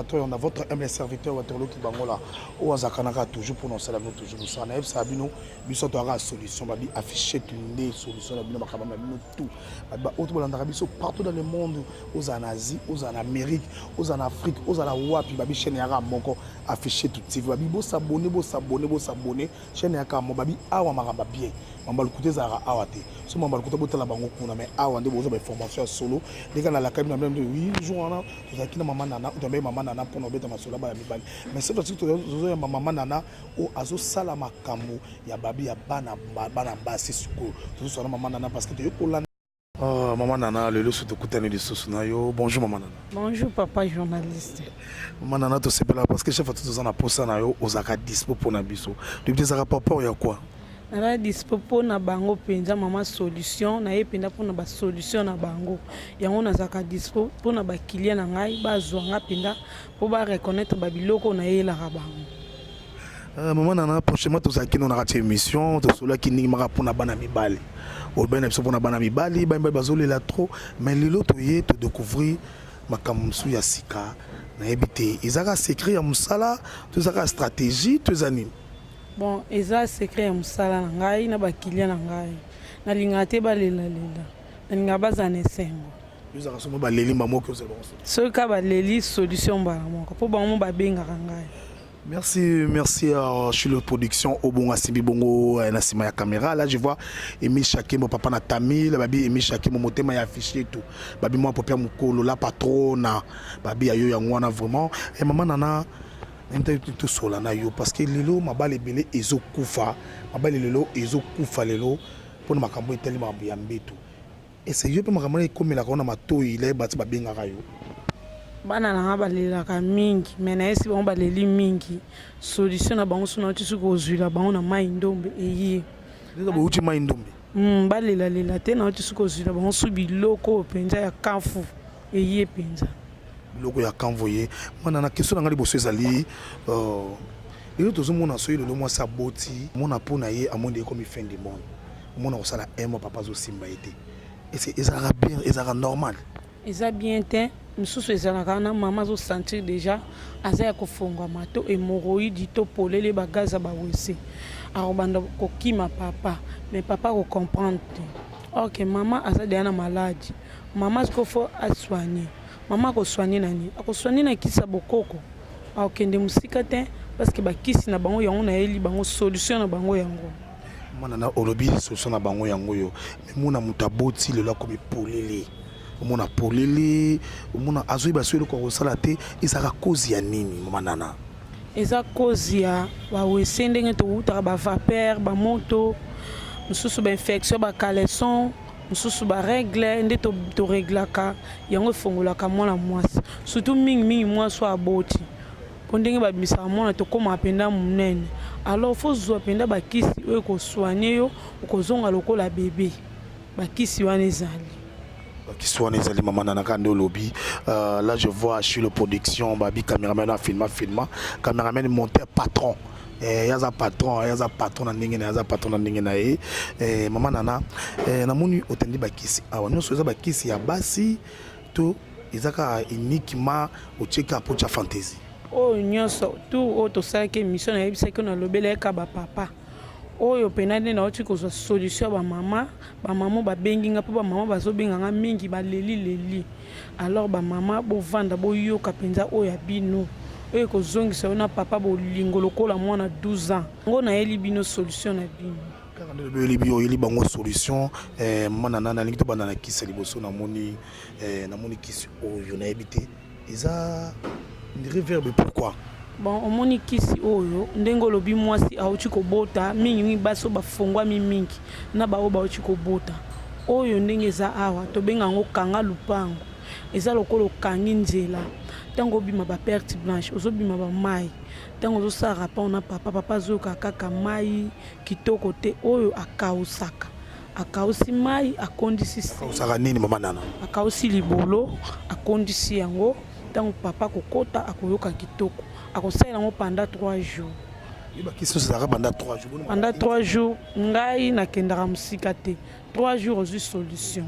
Téléspectateurs, na votre humble serviteur Waterloo Kibangola, oyo azalaka naka toujours mpona osala bino toujours mosala. Nayebisaka bino, biso toyaka solution, babi affiche nde solution na bino, makambo na bino tout. Babi baoyo bolandaka biso partout dans le monde, ozala na Asie, ozala na Amérique, ozala na Afrique, ozala wapi, babi chaîne yaka moko, Affiche Tout TV. Babi bosabonner, bosabonner, bosabonner, chaîne yaka mo. Babi awa makambo bien, mambo lokuta ezalaka awa te. So mambo lokuta, botala bango kuna, mais awa nde bozwa bainformation ya solo. Ndenge nalaka bino na bino, oui, jour wana tozalaki na mama Nana, toyambai mama Nana mpona obeta masolo ya bana mibali. Mais cette fois-ci tozoyamba mama Nana oyo azosala makambo ya babi ya bana, bana basi. Sikoyo tozosala mama Nana parce que toyei kolanda. Oh, mama Nana, lelo so tokutani lisusu na yo. Bonjour, mama Nana. Bonjour, papa journaliste. Mama Nana, tosepela parce que chaque fois toza na posa na yo, ozalaka dispo mpona biso. Depuis ezalaka par rapport ya quoi? Naza dispo mpona bango mpenza, mama solution. Naye mpenza mpona basolution na bango. Yango nazalaka dispo mpona baclient na ngai, bazwa nga mpenza mpo bareconnaître babiloko nayelaka bango. Mama Nana, prochainement tozalaki no na kati ya émission, tosolaki ndenge maka mpona bana mibali. Olobaki na biso mpona bana mibali, bana mibali bazolela trop. Mais lelo toye todécouvrir makambo mosusu ya sika. Nayebi te, ezalaka secret ya mosala to ezalaka stratégie to eza nini? Bon, eza secret ya mosala na ngai na baclient na ngai. Nalingaka te balelalela, nalingaka bazala na esengo. Ezalaka somo baleli mbamoki, ozala bango? Soki ka baleli, solution mbala moko, mpo bango mo babengaka ngai. Merci, merci à Chilo Production, Obonga Simbi Bongo, na sima ya caméra. Là, je vois Emile Chakemo, papa na Tamil, babi Emile Chakemo, motema ya affiché tout. Babi moi popia mukolo, la patrona, babi ayo ya ngwana vraiment. Et maman Nana, tosola na yo parce que lelo mabala ebele ezokufa, mabala lelo ezokufa lelo mpona makambo etali makambo ya mbeto. Ese yo mpe makambo wana ekomelaka yo na matoi le bato babengaka yo? Bana na nga balelaka mingi, mais nayesi bango, baleli mingi, solution na bango so nauti soki kozwila bango na mai ndombe eye. Eza bouti mai ndombe? Balelalela te, nauti soki kozwila bango so biloko oyo mpenza ya kamfu eye mpenza. Biloko ya kamvo ye. Mwana na question na ngai liboso ezali lelo tozomona soki lelo mwasi aboti mona, mpo na ye amoni ekomi fin du monde, omona kosala un mois papa azosimba ye te. Ese ezalaka bien, ezalaka normal? Eza bien te. Mosusu ezalaka wana mama azosentir déjà aza ya kofongwama to hémorroïde to polele, bagaz ya bawese, akobanda kokima papa, mais papa akocomprendre te. Or que mama aza deya na maladi, mama sikoyo faut asoigne. Mama akosoigne na nini? Akosoigne na kisi ya bokoko, akokende mosika te parce que bakisi na bango yango nayeli bango solution na bango yango. Mwana na olobi solution na bango yango oyo, mais mona moto aboti lelo akomi polele, omona polele, omona azoyeba so eloko akosala te. Ezalaka cause ya nini, mama Nana? Eza cause ya bawese, ndenge towutaka bavapeur, bamoto mosusu, bainfection, bacaleçon mosusu, barègle nde toreglaka yango, efongolaka mwana mwasi, surtout mingimingi mwasi oyo aboti, mpo ndenge babimisaka mwana tokómaka mpenza monene. Alors faut zwa mpenza bakisi oyo ekosoigne yo, okozonga lokola bebe. Bakisi wana ezali. Bakisi wana ezali, mama Nana, kaka nde olobi. Là je vois Chilo Production, babi caméraman afilma filma, caméraman monteur, patron. Yaza patron, yaza patron na ndenge na ye, aza patron na ndenge na ye. Mama Nana, namoni otendi bakisi awa nyonso, eza bakisi ya basi to eza kaka uniquement otie kaka po tia fantaisie? Oyo nyonso tour oyo tosalaki émission, nayebisaki oyo nalobelaki bapapa oyo mpena nde nauti kozwa solution ya bamama. Bamama babengi nga mpo bamama bazobenga nga mingi, baleli leli. Alors bamama, bovanda, boyoka mpenza oyo ya bino, oyo ekozongisa yo na papa bolingo lokola mwana 12 ans. Ngo nayeli bino solution na bino. Kaka nde lobi oyeli oyeli bango solution. Mama Nana, nalingi tobanda na kisi ya liboso. Namoni namoni kisi oyo, nayebi te, eza reverbe, pourquoi? Bon, omoni kisi oyo, ndenge olobi, mwasi auti kobota, mingimingi basi oyo bafongwami mingi na baoyo bauti kobota. Oyo ndenge eza awa, tobenga yango kanga lupango. Eza lokola okangi nzela ntango obima baperte blanche, ozobima bamai. Ntango ozosala rapport na papa, papa azoyoka kaka mai kitoko te. Oyo akausaka, akausi mai, akondisi. Akosaka nini, mama Nana? Akausi libolo, akondisi yango. Ntango papa akokota, akoyoka kitoko. Akosalela yango pendant 3 jours. Bakisi nyonso ezalaka banda 3 jours? Pendant 3 jours. Ngai nakendaka mosika te, 3 jours ozwi solution.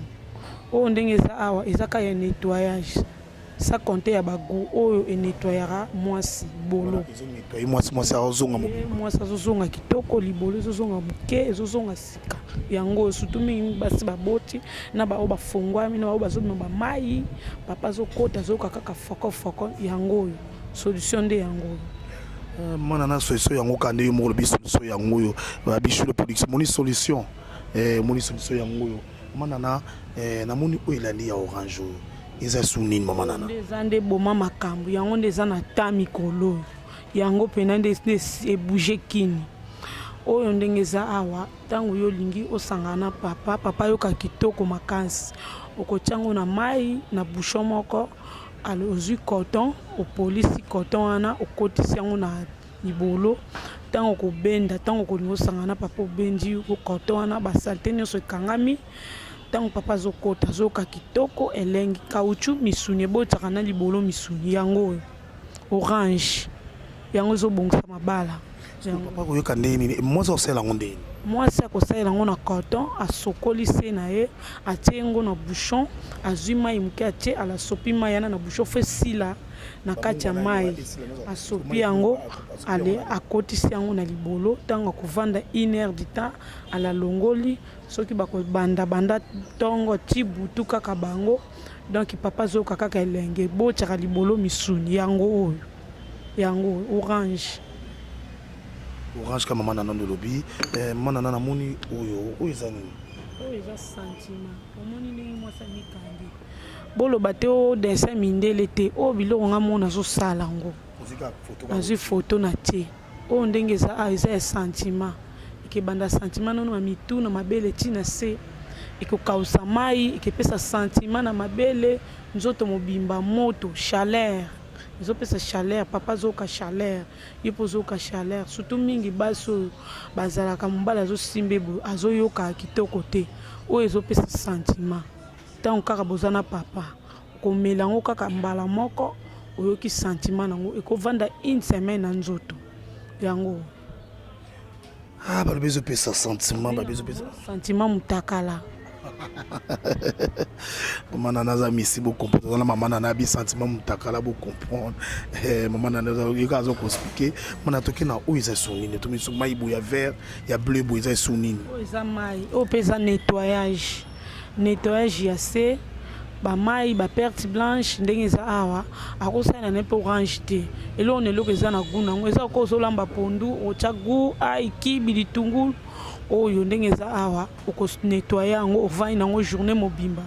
Oyo ndenge eza awa, eza ka ya nettoyage. Sans compter ya bagoût oyo enettoyaka mwasi bolo. Ezonettoye mwasi, mwasi azozonga. Mwasi azozonga kitoko, libolo ezozonga moke, ezozonga sika. Yango oyo surtout mingi basi baboti na baoyo bafongwami na baoyo bazobima bamai, papa azokota, azoyoka kaka foko foko. Yango oyo solution nde yango oyo. Mana na solution yango kaka nde yo moko olobi. Solution yango oyo babishulo production moni solution, moni solution yango oyo. Mama Nana, namoni oyo elandi ya orange oyo eza su nini, mama Nana? Nde eza nde boma makambo yango nde eza na ta mikolo oyo. Yango mpena nde ebouge kini oyo ndenge eza awa. Ntango yo olingi osangana na papa, papa ayoka kitoko makasi, okotia yango na mai na bouchon moko. Alors ozwi coton, opolisi coton wana, okotisi yango na libolo. Ntango okobenda, ntango okolinga osangana na papa, obendi coton wana, basaleté nyonso ekangami. Ntango papa azokota, azoyoka kitoko, elengi, caoutchouc, misuni ebotisaka na libolo misuni. Yango oyo orange, yango ezobongisa mabala. Papa koyoka ndenge nini? Mwasi akosala yango ndenge nini? Mwasi akosalela yango na coton, asokoli se na ye, atie yango na bouchon, azwi mai moke, atie, alasopi mai wana na bouchon, faut esila na kati ya mai. Asopi yango, ale akotisi yango na libolo. Ntango akovanda une heure du temps, alalongoli. Soki bakobanda banda ntongo ti butu kaka bango, donc papa azoyoka kaka elenge, ebotiaka libolo misuni. Yango oyo, yango orange. Orange ka mama Nana nde olobi. Mama Nana, namoni oyo, oyo eza nini? Oyo eza sentiment. Omoni ndenge mwasi amikangi, boloba te o dessin mindele te. Oyo biloko nga moko nazosala yango, nazwi foto na tie. Oyo ndenge eza awa eza ya sentiment. Ekebanda sentiment nono na mitu, na mabele ntina se ekokausa mai, ekepesa sentiment na mabele, nzoto mobimba moto, chaleur, ezopesa chaleur. Papa azoyoka chaleur, ye mpo ozoyoka chaleur. Surtout mingi basi oyo bazalaka mobali azosimba boye, azoyoka kitoko te. Oyo ezopesa sentiment. Ntango kaka boza na papa, komela yango kaka mbala moko, oyoki sentiment nango ekovanda une semaine na nzoto yango. Ah, balobi ezopesa sentiment, balobi ezopesa sentiment mutakala. Mama Nana aza misi, bocomprendre. Aza na mama Nana abi sentiment mutakala, bocomprendre. Mama Nana yoka aza koexpliquer. Mana toke na oyo eza esu nini? Tomi so mai boye ya vert, ya bleu boye, eza esu nini? Oyo eza mai, oyo mpe eza nettoyage, nettoyage ya se bamai, baperte blanche. Ndenge eza awa, akosalela na mpe orange te. Eloko na eloko eza na goût nango. Eza oko ozolamba pondu, otya goût ai kibi litungulu. Oyo ndenge eza awa, okonettoyer yango, ovandi nango journée mobimba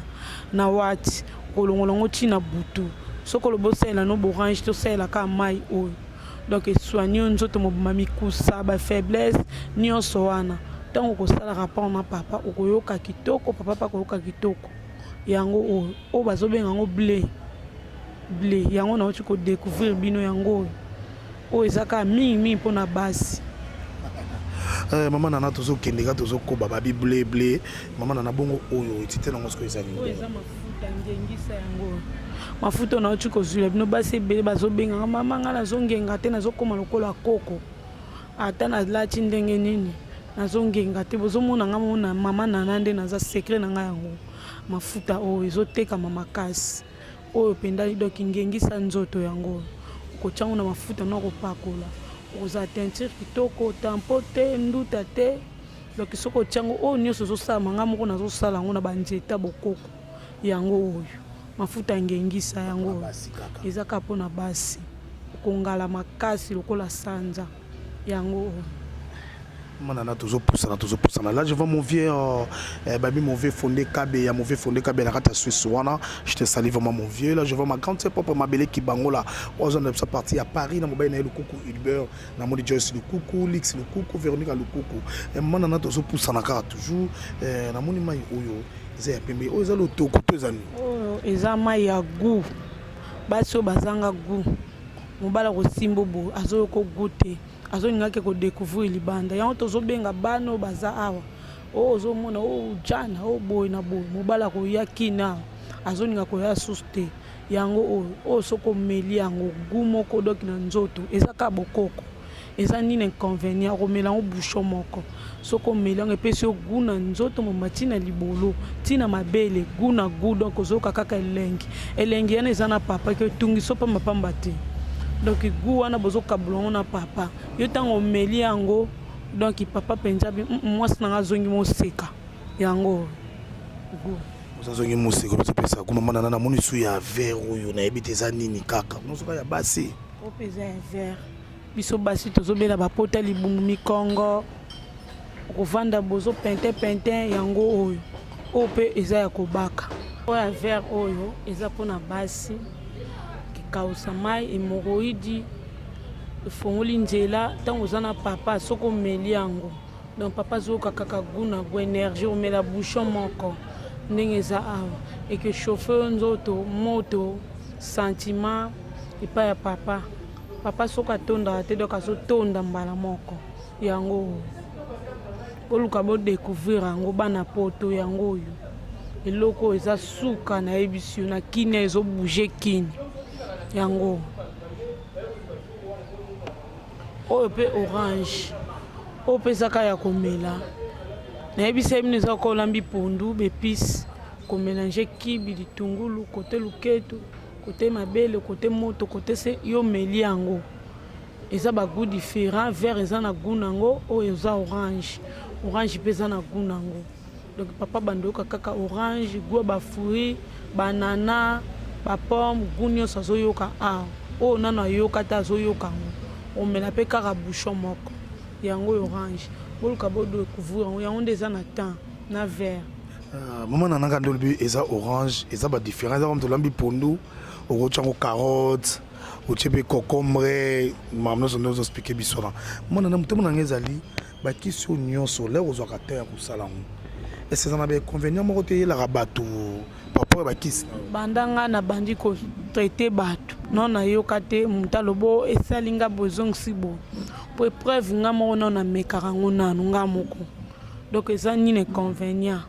na wati, okolongola yango ntina butu. Soki olobi osalela no borange te, osalela kaka mai oyo. Donc esoigne yo nzoto mobimba, mikusa, bafaiblesse nyonso wana. Ntango okosala rapport na papa, okoyoka kitoko, papa mpe akoyoka kitoko. Yango oyo, oyo bazobenga yango blé blé, yango nauti kodécouvrir bino yango oyo. Oyo eza kaka mingimingi mpona basi. Mama Nana, tozokende kaka, tozokoba. Babi blé blé, mama Nana. Bongo oyo etite nango sikoyo eza nini? Oyo eza mafuta ngengisa. Yango oyo mafuta oyo nauti kozwila bino. Basi ebele bazobenganga: "Mama, ngai nazongenga te, nazokóma lokola koko, ata nalati ndenge nini, nazongenga te." Bozomona nga mona mama Nana nde naza secret na ngai. Yango mafuta oyo ezotekama makasi oyo mpenza. Donc ngengisa nzoto, yango oyo okotia yango na mafuta na kopakola, okozala teinture kitoko, tampo te, nduta te. Donc soki otia yango oyo nyonso ezosalama, ngai moko nazosala yango na banzeta bokoko. Yango oyo mafuta ngengisa, yango oyo eza kaka mpona basi, okongala makasi lokola sanza. Yango oyo. Manana, tozopusana, tozopusana. Là je vois mon vieux, babi mon vieux Fondé Kabe ya mon vieux Fondé Kabe na kati ya Suisse wana. Je te salue vraiment, mon vieux. Là je vois ma grande sœur propre, Mabele Kibangola, oyo na biso parti ya Paris na mobali na ye Lukuku Hilbert. Namoni Joyce Lukuku, Lix Lukuku, Véronique Lukuku. Manana, tozopusana kaka toujours. Namoni mai oyo eza ya pembe, oyo eza lotoko to eza nini? Oyo eza mai ya goût. Basi oyo bazanga goût, mobali akosimba boye, azoyoka goût te, azolingaki kodécouvrir libanda. Yango tozobenga bana oyo baza awa, oyo ozomona oyo jana oyo boye na boye, mobali akoya kina awa, azolinga koya susu te. Yango oyo, oyo soki omeli yango, goût moko doki na nzoto. Eza kaka bokoko. Eza nini inconvenient? Okomela yango bouchon moko, soki omeli yango epesi yo gout na nzoto mobimba ti na libolo ti na mabele, gout na gout. Donc ozoyoka kaka elengi, elengi wana eza na papa ke etungisi yo pamba pamba te. Donc gout wana bozokabola yango na papa. Yo ntango omeli yango, donc papa mpenza mwasi na nga azongi moseka yango gout. Ozazongi moseka, bazopesa gout. Mama Nana, namoni su ya vert oyo, nayebi te eza nini kaka nosoka ya basi. Oyo mpe eza ya vert. Biso basi tozobela bapota, libumu, mikongo, okovanda bozo pente pente yango. Oyo oyo mpe eza ya kobaka. Oyo ya vert oyo eza mpona basi, kekausa mai, hémorroïde, efongoli nzela. Ntango oza na papa, soki omeli yango, donc papa azoyoka kaka goût na goût, énergie. Omela bouchon moko ndenge eza awa, eke chauffe yo nzoto, moto, sentiment epai ya papa. Papa soki atondaka te, donc azotonda mbala moko. Yango boluka bodécouvrir yango, bana Poto. Yango oyo eloko oyo eza suka, nayebisi yo, na kini ezobouge kini. Yango oyo mpe orange, oyo mpe ezaka ya komela. Nayebisa ye bino, eza kolambi pondu, baépices, komélanger kibi, litungulu, kote luketu, kote mabele, kote moto, kote se yo meli yango. Eza bagoût différent. Vert eza na goût nango, oyo eza orange, orange mpe eza na goût nango. Donc papa bando oyoka kaka orange, goût ya bafruit, banana, bapomme, goût nyonso azoyoka awa. Oyo nano ayoka te, azoyoka yango. Omela mpe kaka bouchon moko. Yango oyo orange, boluka bodécouvrir yango. Yango nde eza na temps na vert. Mama Nanaka, nde olobi eza orange, eza badifférent, eza comme tolambi pondu, okotia yango carotte, otie mpe concombre, makambo nyonso nde ozoexpliquer biso na mwana na motema na ngai. Ezali bakisi oyo nyonso, lere ozwaka te ya kosala yango, ese eza na bainconvénient moko te eyelaka bato par rapport ya bakisi na yo? Banda nga nabandi kotraiter bato, no nayoka te moto alobo esali nga bozongisi bo. Po épreuve nga moko nano namekaka yango nanu nga moko. Donc eza nini inconvénient?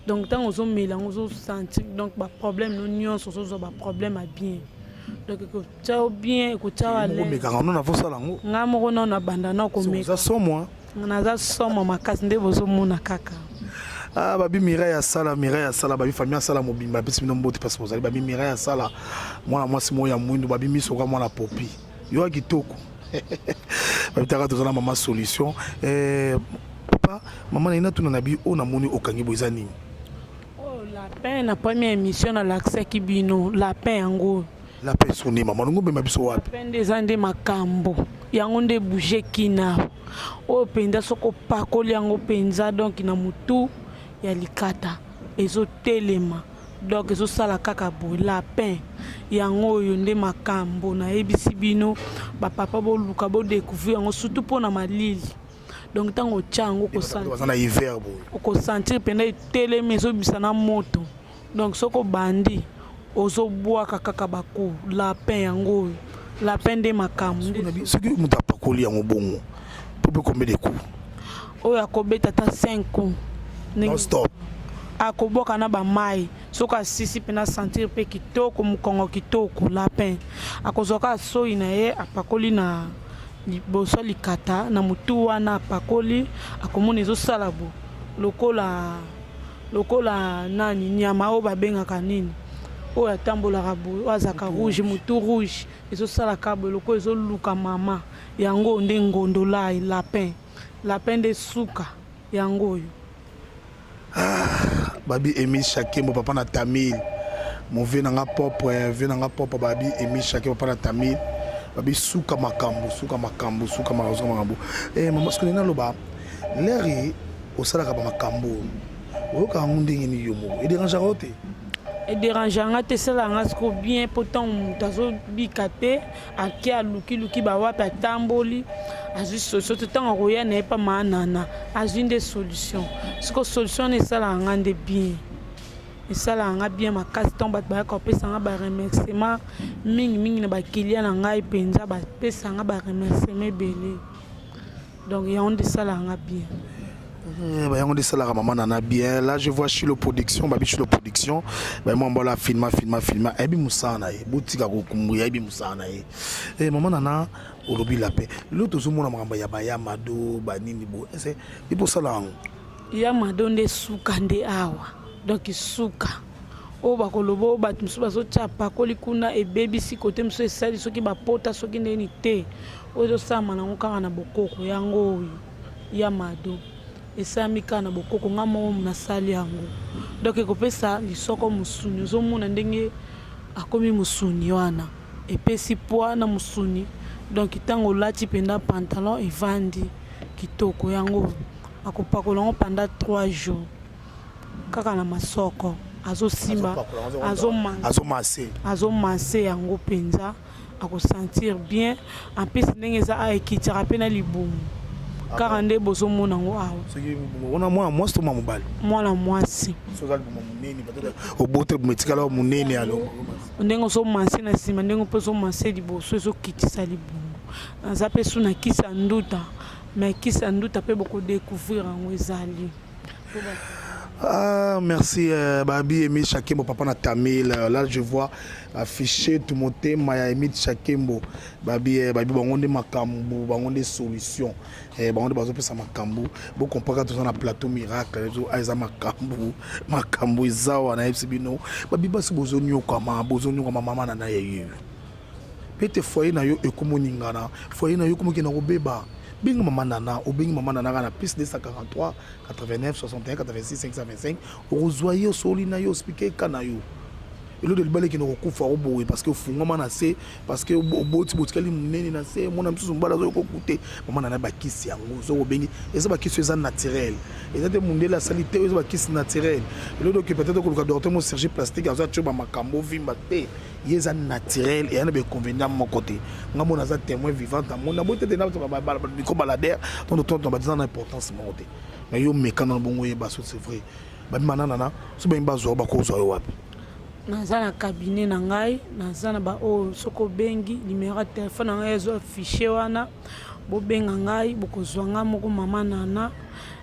Donc ntango ozomela yango, ozosentir donc baproblème no nyonso, ozozwa baproblème ya bien. Donc ekotia yo bien, ekotia yo à l'aise. Omekaka ngo na fosala yango? Nga moko nano nabanda na komeka. Oza somo. Naza somo makasi, nde bozomona kaka. Ah, babi Mireille asala, Mireille asala, babi famille asala mobimba, apesi bino mbote mpasi bozali. Babi Mireille asala, mwana mwasi moko ya mwindu, babi miso ka mwana popi yo ya kitoko. Babi taka toza na mama solution. Papa, mama na ye, natuna na bi oyo namoni okangi boye, eza nini? Oyo lapin. Na première émission nalakisaki bino lapin, yango. Lapin esoni, mama longo obema biso wapi? Lapin nde eza nde makambo yango, nde bouge kina. Oyo mpenza soki opakoli yango mpenza, donc na motu ya likata ezotelema, donc ezosala kaka boye. Lapin yango oyo nde makambo nayebisi bino. Bapapa, boluka bodécouvrir yango, surtout mpona malili. Donc ntango otya yango, baza na hiver boye. Okosentir mpenza etelemi, ezobimisa na moto. Donc soki obandi, ozobwaka kaka baku. Lapin yango oyo, lapin nde makambo. Soki moto apakoli yango bongo, po mpe combien de coups? Oyo akobeta ata 5 coups. Non stop. Akobwaka na bamai. Soki asisi mpena sentir mpe kitoko, mokongo kitoko. Lapin akozwa kaka soi na ye, apakoli na liboso ya likata, na motu wana apakoli, akomona ezosala bo lokola nani, nyama oyo babengaka nini, oyo atambolaka boye, oyo azalaka rouge, motu rouge, ezosalaka boye lokola ezoluka mama. Yango nde ngondolai, lapin. Lapin nde suka, yango oyo. Ah, babi Emile Shakembo, papa na Tamil, mon vieux nanga propre, vieux nanga propre. Babi Emile Shakembo, papa na Tamil, babi suka makambo, suka makambo, suka makambo, suka makambo. Mama, soki naloba lere osalaka bamakambo, oyokaka yango ndenge nini yo moko? Edérangeaka yo te? Edérange nga te, esalaka nga siko bien, mpo ntango moto azobika te, ake alukiluki bawapi, atamboli, azwi solution te, ntango akoya na ye mpa maanana, azwi nde solution. Siko solution wana esalaka nga nde bien, esalaka nga bien makasi. Ntango bato bayaka kopesa nga baremerciement mingimingi na bakilia na ngai mpenza, bapesa nga baremerciement ebele. Donc yango nde esalaka nga bien. Yango nde esalaka mama nana bien. Là, je vois Chilo Production, babi Chilo Production, bamwa mbola filma filma filma, ayebi mosala na ye. Botika kokumbu, ayebi mosala na ye. Mama nana, olobi la paix. Lelo tozomona makambo ya bayamado banini bo ese liposala yango. Ya mado nde suka nde awa. Donc suka oyo bakoloba, oyo bato mosusu bazotia pakoli kuna, ebebisi kote mosusu, esali soki bapota soki ndeni te. Oyo ezosalama nango kaka na bokoko. Yango oyo ya mado esalami kaka na bokoko, nga moko nasali yango. Donc ekopesa lisoko mosuni. Ozomona ndenge akomi mosuni wana, epesi poids na mosuni. Donc ntango olati mpenza pantalon, evandi kitoko. Yango akopakola yango pendant 3 jours kaka na masoko, azosimba, azomase. Azomase yango mpenza, akosentir bien. En plus, ndenge eza awa, ekitiaka mpe na libumu kaka nde bozomona yango awa. Soki ona mwana mwasi to mwa mobali? Mwana mwasi. Soki oza libumu monene, peut-être obote libumu etikala monene, alo. Ndenge ozomase na nsima, ndenge mpe ozomase liboso, ezokitisa libumu. Naza mpe su na kisi ya nduta, mais kisi ya nduta mpe bokodécouvrir yango ezali. Ah, merci Babi Emile Chakembo, papa na Tamil. Là, je vois affiché tout motema ya Emile Chakembo. Babi Babi bango nde makambo, bango nde solution. Bango nde bazopesa makambo. Bo comprendre, toza na plateau miracle. Zo eza makambo, makambo eza wana yebisi bino. Babi basi bozonyokama, bozonyokama mama na na ye. Pete foyer na yo ekomoningana, foyer na yo ekomokenda kobeba. Benga mama nana, obengi mama nana kaka na +243 89 61 86 525, okozwa ye, osoli na ye, oexpliquer ka na yo. Eloko libala ekende kokufa oboye parce que ofungwama na se, parce que oboti, botikali monene na se. Mwana mosusu mobali azoyoka te. Mama nana, bakisi yango soki obengi, eza bakisi eza naturel, eza te mundele asali te, eza bakisi naturel. Eloko oke peut-être koluka docteur mo chirurgie plastique aza tio bamakambo ovimba te, ye eza naturel, eya na bainconvénient moko te. Nga mona aza témoin vivante namoni naboyi te te na micro baladeur tonto badiza na importance moko te. Mais yo meka na bongo, oyeba so c'est vrai. Babima nanana so bangi bazwa, bakozwa yo wapi? Naza na cabinet na ngai, naza na baoyo. Soki obengi numéro ya telefone na ngai ezo affiche wana, bobenga ngai, bokozwa ngai moko mama nana.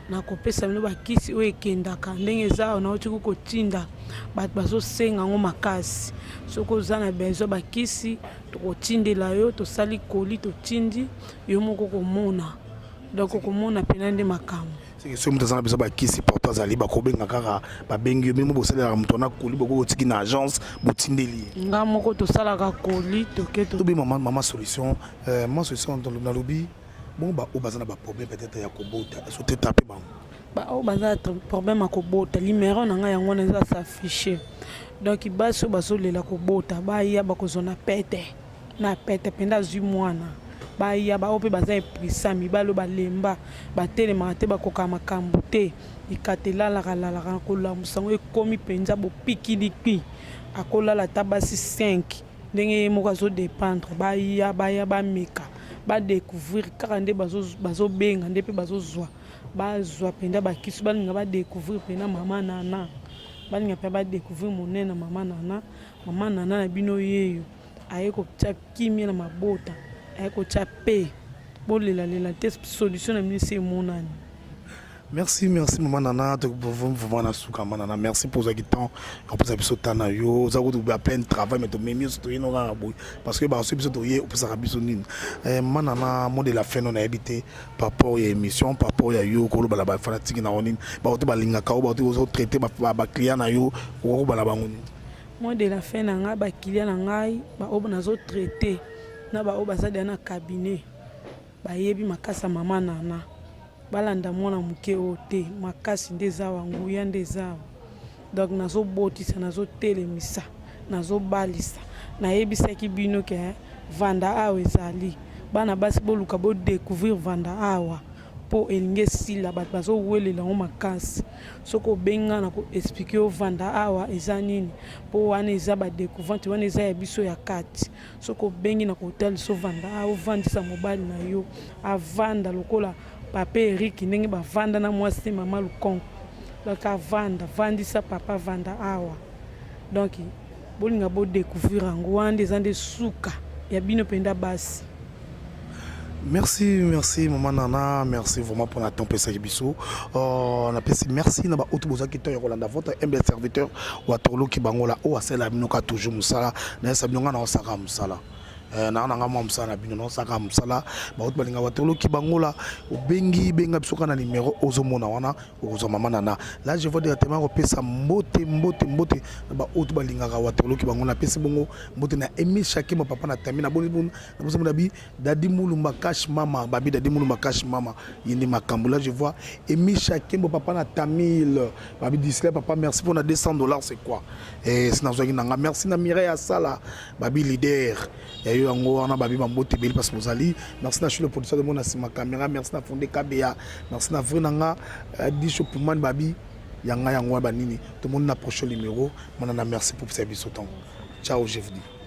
Nakopesa bino bakisi oyo ekendaka ndenge eza awa. Nauti kotinda, bato bazosenga yango makasi. Soki oza na besoin bakisi, tokotindela yo. Tosali koli, totindi yo moko komona. Donc okomona mpena nde makambo. Soki moto aza na besoin bakisi, porte azali, bakobenga kaka, babengi yo bino, bosalelaka moto wana koli, boko botiki na agence, botindeli ye. Nga moko tosalaka koli, toke. Tobi mama solution, mama solution, nalobi bongo baoyo baza na baproblème peut-être ya kobota, eso te tape bango. Baoyo baza na problème ya kobota, numéro na ngai yango wana eza s'affiche. Donc basi oyo bazolela kobota, baya, bakozwa na pete na pete mpenza. Azwi mwana, baya. Baoyo mpe baza eprisa, mibali oyo balemba, batelemaka te, bakokaka makambo te, likata elalaka lalaka na kolamusa yango, ekomi mpenza bopikilikpi, akolala ata basi 5 ndenge ye moko azodépendre. Baya, baya, bameka, badécouvrir kaka nde bazobenga nde mpe bazozwa, bazwa mpenza bakisi. Balinga badécouvrir mpenza mama nana, balinga mpe badécouvrir monene mama nana. Mama nana na bino yeyo aye kotia kimia na mabota, aye kotia pe bolelalela te. Solution na bino esi emonani. Merci, merci mama nana. Vraiment na suka, mama nana, merci mpo ozwaki temps opesa biso temps na yo. Oza kutu ya plein travail, mais tomemi nyonso, toye no kaka boye parce que baso biso toye, opesaka biso nini? Mama nana, mot de la fin no nayebi te par rapport ya émission, par rapport ya yo koloba na bafanatike na yo nini, bato balingaka yo, bato ozotraite, baclient na yo, okokobala bango nini? Mot de la fin na ngai, baclient na ngai, baoyo nazotraite na baoyo baza deya na cabinet, bayebi makasi ya mama nana. Balanda mwana moke oyo te, makasi nde eza awa, nguya nde eza awa. Donc nazobotisa, nazotelemisa, nazobalisa. Nayebisaki bino ke vanda awa ezali. Bana basi, boluka bodécouvrir vanda awa mpo elingi esila. Bato bazowelela yango makasi. Soki obengi ngai, na koexpliquer yo vanda awa eza nini, mpo wana eza badécouverte, wana eza ya biso ya kati. Soki obengi na kotalisa ovanda awa, ovandisa mobali na yo, avanda lokola papa Erik ndenge bavanda na mwasi mama Lukonko. Donc avanda, vandisa papa vanda awa. Donc bolinga bodécouvrir yango wana nde eza nde suka ya bino mpenza basi. Merci, merci maman Nana, merci vraiment pour la temps pesaki biso. Napesi merci na ba oyo bozaki to ya kolanda votre humble serviteur Waterloo Kibangola o asala bino ka toujours musala na yesa bino nga na osaka musala. Na nanga mwa mosala na bino naosaka mosala. Baoyo balinga Waterloo Kibangola, obengi, benga biso kaka na numéro ozomona wana, okozwa mama Nana. Là, je vois directement kopesa mbote, mbote, mbote na baoyo balingaka Waterloo Kibangola. Napesi bongo mbote na Emile Shakema, papa na Tami na boni na bosamo na bi Dadi Mulumba Cash Mama, babi Dadi Mulumba Cash Mama yende makambo. Là, je vois Emile Shakembo, papa na Tamil, babi Disle papa, merci pour na 200 $. C'est quoi? Et sinazwaki nanga merci na Mireille Asala, babi leader ya yo yango wana, babi bambote ebeli parce bozali. Merci na le producteur de mon nsima caméra, merci na Fonde Kabeya, merci na vrai nanga Disho Puman, babi yanga yango wana banini. Tomoni na prochain numéro. Manana, merci pour biso ntango. Ciao, je vous dis.